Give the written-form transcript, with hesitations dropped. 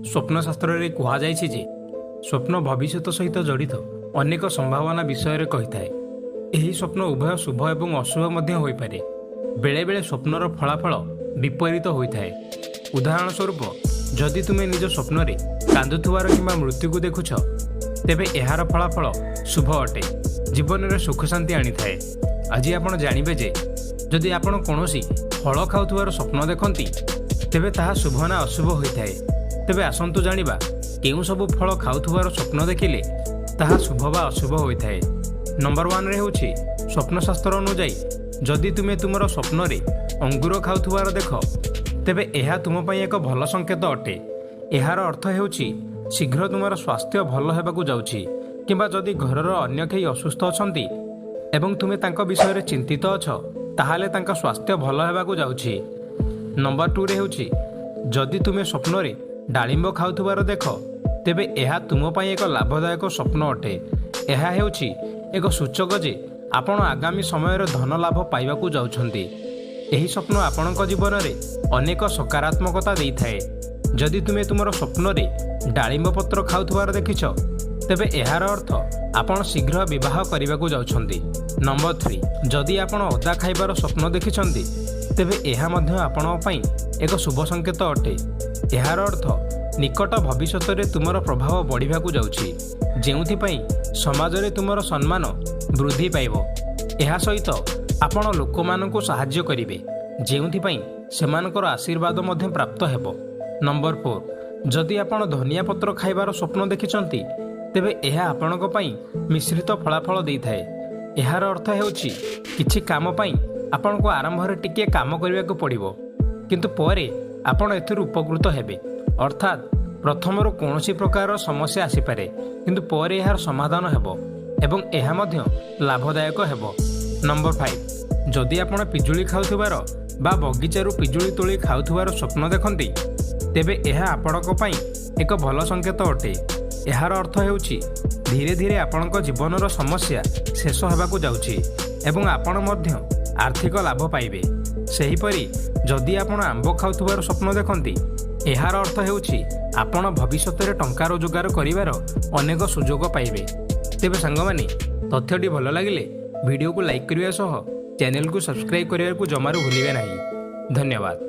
ସ୍ୱପ୍ନଶାସ୍ତ୍ରରେ କୁହାଯାଇଛି ଯେ ସ୍ୱପ୍ନ ଭବିଷ୍ୟତ ସହିତ ଜଡ଼ିତ ଅନେକ ସମ୍ଭାବନା ବିଷୟରେ କହିଥାଏ। ଏହି ସ୍ୱପ୍ନ ଉଭୟ ଶୁଭ ଏବଂ ଅଶୁଭ ମଧ୍ୟ ହୋଇପାରେ। ବେଳେବେଳେ ସ୍ୱପ୍ନର ଫଳାଫଳ ବିପରୀତ ହୋଇଥାଏ। ଉଦାହରଣ ସ୍ୱରୂପ, ଯଦି ତୁମେ ନିଜ ସ୍ୱପ୍ନରେ କାନ୍ଦୁଥିବାର କିମ୍ବା ମୃତ୍ୟୁକୁ ଦେଖୁଛ, ତେବେ ଏହାର ଫଳାଫଳ ଶୁଭ ଅଟେ, ଜୀବନରେ ସୁଖ ଶାନ୍ତି ଆଣିଥାଏ। ଆଜି ଆପଣ ଜାଣିବେ ଯେ ଯଦି ଆପଣ କୌଣସି ଫଳ ଖାଉଥିବାର ସ୍ୱପ୍ନ ଦେଖନ୍ତି, ତେବେ ତାହା ଶୁଭ ନା ଅଶୁଭ ହୋଇଥାଏ। ତେବେ ଆସନ୍ତୁ ଜାଣିବା, କେଉଁ ସବୁ ଫଳ ଖାଉଥିବାର ସ୍ୱପ୍ନ ଦେଖିଲେ ତାହା ଶୁଭ ବା ଅଶୁଭ ହୋଇଥାଏ। ନମ୍ବର 1ରେ ହେଉଛି, ସ୍ୱପ୍ନଶାସ୍ତ୍ର ଅନୁଯାୟୀ ଯଦି ତୁମେ ତୁମର ସ୍ୱପ୍ନରେ ଅଙ୍ଗୁର ଖାଉଥିବାର ଦେଖ, ତେବେ ଏହା ତୁମ ପାଇଁ ଏକ ଭଲ ସଂକେତ ଅଟେ। ଏହାର ଅର୍ଥ ହେଉଛି ଶୀଘ୍ର ତୁମର ସ୍ୱାସ୍ଥ୍ୟ ଭଲ ହେବାକୁ ଯାଉଛି, କିମ୍ବା ଯଦି ଘରର ଅନ୍ୟ କେହି ଅସୁସ୍ଥ ଅଛନ୍ତି ଏବଂ ତୁମେ ତାଙ୍କ ବିଷୟରେ ଚିନ୍ତିତ ଅଛ, ତାହେଲେ ତାଙ୍କ ସ୍ୱାସ୍ଥ୍ୟ ଭଲ ହେବାକୁ ଯାଉଛି। ନମ୍ବର 2ରେ ହେଉଛି, ଯଦି ତୁମେ ସ୍ୱପ୍ନରେ ଡାଳିମ୍ବ ଖାଉଥିବାର ଦେଖ, ତେବେ ଏହା ତୁମ ପାଇଁ ଏକ ଲାଭଦାୟକ ସ୍ୱପ୍ନ ଅଟେ। ଏହା ହେଉଛି ଏକ ସୂଚକ ଯେ ଆପଣ ଆଗାମୀ ସମୟରେ ଧନ ଲାଭ ପାଇବାକୁ ଯାଉଛନ୍ତି। ଏହି ସ୍ୱପ୍ନ ଆପଣଙ୍କ ଜୀବନରେ ଅନେକ ସକାରାତ୍ମକତା ଦେଇଥାଏ। ଯଦି ତୁମେ ତୁମର ସ୍ୱପ୍ନରେ ଡାଳିମ୍ବ ପତ୍ର ଖାଉଥିବାର ଦେଖିଛ, ତେବେ ଏହାର ଅର୍ଥ ଆପଣ ଶୀଘ୍ର ବିବାହ କରିବାକୁ ଯାଉଛନ୍ତି। ନମ୍ବର 3, ଯଦି ଆପଣ ଅଦା ଖାଇବାର ସ୍ୱପ୍ନ ଦେଖିଛନ୍ତି, ତେବେ ଏହା ମଧ୍ୟ ଆପଣଙ୍କ ପାଇଁ ଏକ ଶୁଭ ସଂକେତ ଅଟେ। ଏହାର ଅର୍ଥ ନିକଟ ଭବିଷ୍ୟତରେ ତୁମର ପ୍ରଭାବ ବଢ଼ିବାକୁ ଯାଉଛି, ଯେଉଁଥିପାଇଁ ସମାଜରେ ତୁମର ସମ୍ମାନ ବୃଦ୍ଧି ପାଇବ। ଏହା ସହିତ ଆପଣ ଲୋକମାନଙ୍କୁ ସାହାଯ୍ୟ କରିବେ, ଯେଉଁଥିପାଇଁ ସେମାନଙ୍କର ଆଶୀର୍ବାଦ ମଧ୍ୟ ପ୍ରାପ୍ତ ହେବ। ନମ୍ବର 4, ଯଦି ଆପଣ ଧନିଆ ପତ୍ର ଖାଇବାର ସ୍ୱପ୍ନ ଦେଖିଛନ୍ତି, ତେବେ ଏହା ଆପଣଙ୍କ ପାଇଁ ମିଶ୍ରିତ ଫଳାଫଳ ଦେଇଥାଏ। ଏହାର ଅର୍ଥ ହେଉଛି କିଛି କାମ ପାଇଁ ଆପଣଙ୍କୁ ଆରମ୍ଭରେ ଟିକିଏ କାମ କରିବାକୁ ପଡ଼ିବ, କିନ୍ତୁ ପରେ ଆପଣ ଏଥିରୁ ଉପକୃତ ହେବେ। ଅର୍ଥାତ୍ ପ୍ରଥମରୁ କୌଣସି ପ୍ରକାରର ସମସ୍ୟା ଆସିପାରେ, କିନ୍ତୁ ପରେ ଏହାର ସମାଧାନ ହେବ ଏବଂ ଏହା ମଧ୍ୟ ଲାଭଦାୟକ ହେବ। ନମ୍ବର 5, ଯଦି ଆପଣ ପିଜୁଳି ଖାଉଥିବାର ବା ବଗିଚାରୁ ପିଜୁଳି ତୋଳି ଖାଉଥିବାର ସ୍ୱପ୍ନ ଦେଖନ୍ତି, ତେବେ ଏହା ଆପଣଙ୍କ ପାଇଁ ଏକ ଭଲ ସଂକେତ ଅଟେ। ଏହାର ଅର୍ଥ ହେଉଛି ଧୀରେ ଧୀରେ ଆପଣଙ୍କ ଜୀବନର ସମସ୍ୟା ଶେଷ ହେବାକୁ ଯାଉଛି ଏବଂ ଆପଣ ମଧ୍ୟ ଆର୍ଥିକ ଲାଭ ପାଇବେ। ସେହିପରି ଯଦି ଆପଣ ଆମ୍ବ ଖାଉଥିବାର ସ୍ୱପ୍ନ ଦେଖନ୍ତି, ଏହାର ଅର୍ଥ ହେଉଛି ଆପଣ ଭବିଷ୍ୟତରେ ଟଙ୍କା ରୋଜଗାର କରିବାର ଅନେକ ସୁଯୋଗ ପାଇବେ। ତେବେ ସାଙ୍ଗମାନେ, ତଥ୍ୟଟି ଭଲ ଲାଗିଲେ ଭିଡ଼ିଓକୁ ଲାଇକ୍ କରିବା ସହ ଚ୍ୟାନେଲକୁ ସବସ୍କ୍ରାଇବ୍ କରିବାକୁ ଜମାରୁ ଭୁଲିବେ ନାହିଁ। ଧନ୍ୟବାଦ।